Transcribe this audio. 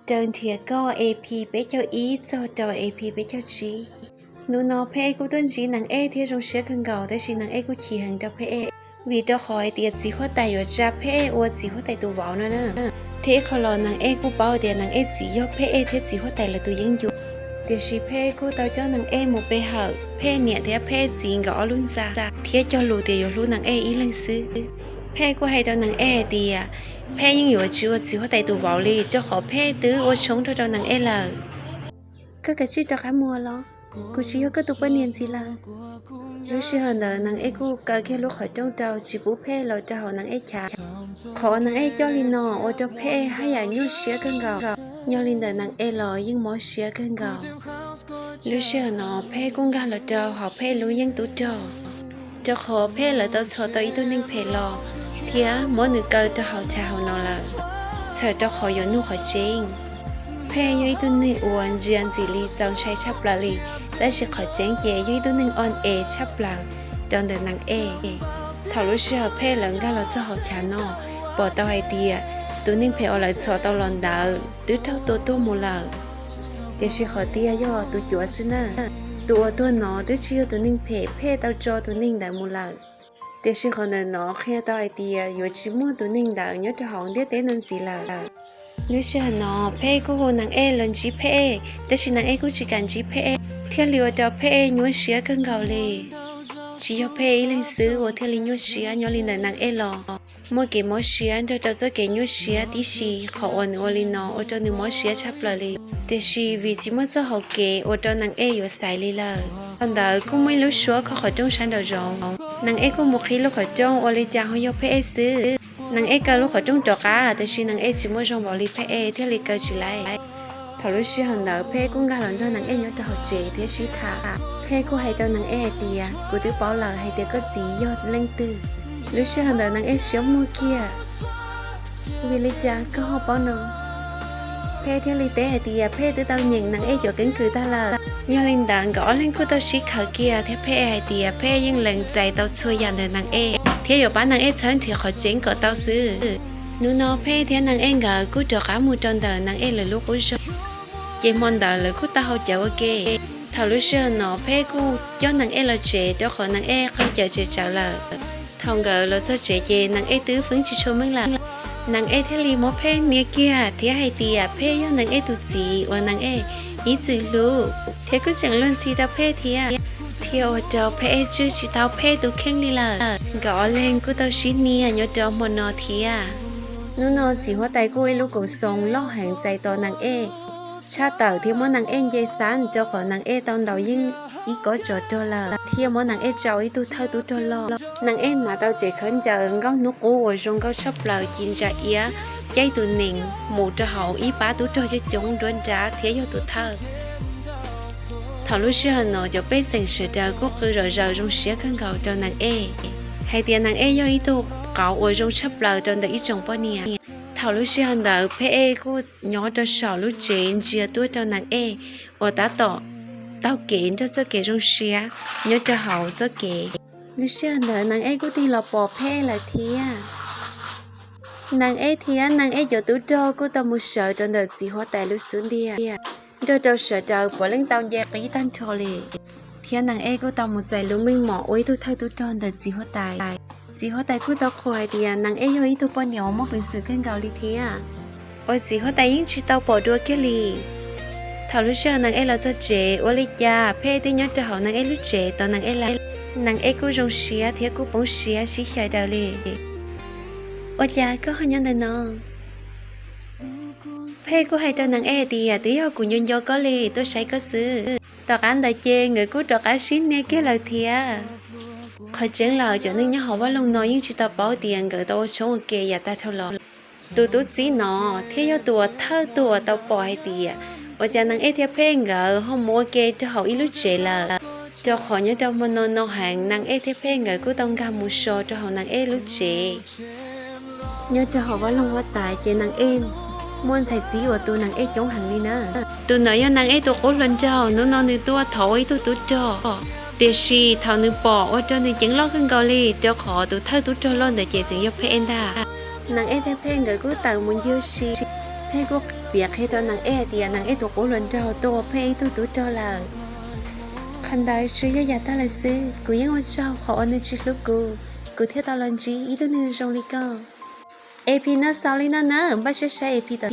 Raws nrhiav koj E P peb caug ib txog rau E P peb caug tsib. Hnub no Phej kuj tuaj ntsib Nees Ej thiab zoo siab kawg nkaus, tab sis Nees Ej kuj chim heev rau Phej, vim rau qhov hais tias txiv huab tais yuav tsa Phej ua txiv huab tais tus vauv no na. Thiab ib qho los Nees Ej kuj paub tias Nees Ej txiv yog Phej thiab txiv huab tais lawv tus yeeb ncuab. Tiam sis Phej kuj tau coj Nees Ej mus pe hawm Phej niam thiab Phej txiv nkawd ob lub ntxa, thiab cog lus tias yuav hlub Nees Ej ib leeg xwb. Phej kuj hais rau Nees Ej hais tias Phej yeej yuav tsis ua txiv huab tais tus vauv li, rau qhov Phej twb ua tshoob rau rau Nees Ej lawm. Koj kav tsij rov qab mus los, kuv tsis yog koj tus poj niam ntxiv lawm. Lub sij hawm ntawd Nees Ej kuj kaw kiag lub qhov rooj rau tsis pub Phej los rau hauv Nees Ej chav. Qhov Nees Ej coj li no ua rau Phej haj yam nyuaj siab kawg nkaus. Nyob li ntawm Nees Ej los yeej mob siab kawg nkaus. Lub sij hawm no Phej kuj nkag los rau hauv Phej lub yeeb tub rog, rau qhov Phej lawv tau txhom tau ib tug neeg phem los thiab muab nws kaw rau hauv chav hauv no lawm. Txhawm rau qhov yuav nug qhov tseeb, Phej yog ib tug neeg uas ntsia ntxim li txaus ntshai tshaj plaws li, tab sis qhov tseeb ces yog ib tug neeg o e tshaj plaws rau ntawm Nees Ej. Thaum lub sij hawm Phej lawv nkag los txog hauv chav no, pom tau hais tias tus neeg phem uas lawv txhom tau los ntawd twb raug tua tuag mus lawm. Tiam sis qhov tiag yog tus cuav xwb na. Tus uas tuag no twb tsis yog tus neeg phem, Phej tau tso tus neeg ntawd mus lawm. Tiam sis qhov ntawm no qhia tau hais tias yuav tsis muaj tus neeg ntawd nyob rau hauv ntiaj teb no ntxiv lawm. Lub sij hawm no Phej kuj hu Nees Ej los ntsib Phej, tab sis Nees Ej kuj tsis kam ntsib Phej, thiaj li ua rau Phej nyuaj siab kawg nkaus li. Tsis yog Phej ib leeg xwb uas thiaj li nyuaj siab, nyob li ntawm Nees Ej los muaj kev mob siab nrog rau txoj kev nyuaj siab tib si. Qhov uas nws ua li no ua rau nws mob siab tshaj plaws li. Tiam sis vim tsis muaj txoj hauv kev ua rau Nees Ej yuav xaiv li lawm, thaum ntawd kuj muaj ib lub suab kho qhov rooj sab nraum zoov. Nees Ej kuj mus qhib lub qhov rooj ua li cas ho yog Phej xwb. Nees Ej kaw lub qhov rooj rov qab, tab sis Nees Ej tsis muaj zog npaum li Phej thiaj li kaw tsis laib. Thaum lub sij hawm ntawd Phej kuj nkag los nrog Nees Ej nyob rau hauv tsev thiab sib tham. Phej kuj hais rau Nees Ej hais tias, kuv twb paub lawm hais tias koj txiv yog leej twg. Lub sij hawm ntawd Nees Ej siab muag kiag. Vim li cas koj ho paub no? Phej thiaj li teb hais tias Phej twb tau nyeem Nees Ej cov keeb kwm tag lawm. Yog li ntawd nkawd ob leeg kuj tau sib khawv kiag thiab Phej hais tias Phej yeej lees txais tau txhua yam ntawm Nees Ej thiab yuav pab Nees Ej txhawb nrhiav qhov tseeb kom tau xwb. Hnub no Phej thiab Nees Ej nkawd kuj rov qab mus rau ntawm Nees Ej lawv lub qub zog, ces hmo ntawd lawv kuj tau haus cawv ua ke. Thaum lub sij hawm no Phej kuj coj Nees Ej los tsev rau qhov Nees Ej qaug cawv tsev tsawv lawm. Thaum nkawd los txog tsev ces Nees Ej twb feeb tsis tshua meej lawm. Nees Ej thiaj li muab Phej hnia kiag thiab hais tias Phej yog Nees Ej tus txiv uas Nees Ej ib txwm hlub, thiab kuj tseem luag ntxhi rau Phej thiab, thiaj ua rau Phej tswj tsis tau Phej tus kheej li lawm. Nkawd ob leeg kuj tau sib hnia nyob rau hmo no thiab. Hnub no txiv huab tais kuj ua ib lub koom xoo loj heev txais tos Nees Ej, tshaj tawm thiab muab Nees Ej nce xab rau qhov Nees Ej tau ntaus yeej ib kob tsov rog lawm, thiab muab Nees Ej tsa ua ib tug thawj tub rog loj. Nees Ej hnav tau cev khaub ncaws nkauj hnub qub uas zoo nkauj tshaj plaws ci ntsa iab, caij tus nees mus rau hauv ib pab tub rog coob coob nruab nrab thiab yog tus thawj. Thaum lub sij hawm no cov pej xeem sawv daws kuj qw zom zaws zoo siab kawg nkaus rau Nees Ej, hais tias Nees Ej yog ib tug qauv uas zoo tshaj plaws rau ntawm ib tsoom poj niam. Thaum lub sij hawm ntawd Phej Ej kuj nyob rau saum lub tsev ntsia tuaj rau Nees Ej uas tab tom taug kev nrog txoj kev zoo siab nyob rau hauv txoj kev. Lub sij hawm ntawd Nees Ej kuj tig los pom Phej Ej lawm thiab. Nees Ej thiab Nees Ej cov tub rog kuj tau mus sawv rau ntawm txiv huab tais lub xub ntiag, nrog rau sawv daws puav leej tau nce qib tag nrho li. Thiab Nees Ej kuj tau mus txais lub meej mom ua ib tug thawj tub rog ntawm txiv huab tais. Txiv huab tais kuj tau qhuas hais tias Nees Ej yog ib tug poj niam uas muaj peev xwm kawg nkaus li thiab, uas txiv huab tais yeej tsis tau pom dua kiag li. Thaum lub sij hawm Nees Ej los txog tsev, ua li cas Phej Ej twb nyob rau hauv Nees Ej lub tsev tos Nees Ej lawm. Nees Ej kuj zoo siab thiab kuj poob siab sib xyaw daws li. Ua cas koj ho nyob ntawm no? Phej Ej kuj hais rau Nees Ej hais tias twb yog kuv nco nco koj li tuaj saib koj xwb. Tom qab ntawd ces nkawd kuj rov qab sib hnia kiag lawm thiab. Qhov tseeb lawm cov neeg nyob hauv vaj loog no yeej tsis tau paub tias nkawd tau ua tshoob ua ke yav tag dhau los. Tus tub txib no thiaj yog tus uas thawj tus uas tau pom hais tias ua cas Nees Ej thiab Phej Ej nkawd ho mus ua ke rau hauv ib lub tsev lawm. Rau qhov nyob rau hmo no no heev Nees Ej thiab Phej Ej nkawd kuj tau nkag mus so rau hauv Nees Ej lub tsev. Nyob rau hauv vaj loog huab tais ces Nees Ej muaj ntxhais txib uas tu Nees Ej coob heev li na. Tus no yog Nees Ej tus qub hluas nraug, hnub no nws tuaj thov ua ib tug tub rog. Tiam sis thaum nws pom ua rau nws ceeb loj kawg nkaus li, rau qhov tus thawj tub rog loj ntawd ces tseem yog Phej Ej ntag. Nees Ej thiab Phej Ej nkawd kuj tawm mus ncig ua si. Phej Ej kuj Piav qhia rau Nees Ej hais tias Nees Ej tus qub hluas nraug tuaj ua pheej ib tug tub rog lawm. Qhov ntawd tsuas yog yam tag lawm xwb, kuv yeej ua tsaug qhov uas nws tsis hlub kuv, kuv thiaj tau los ntsib ib tug neeg zoo li koj. E P no xaus li no na, npaj siab saib E P tom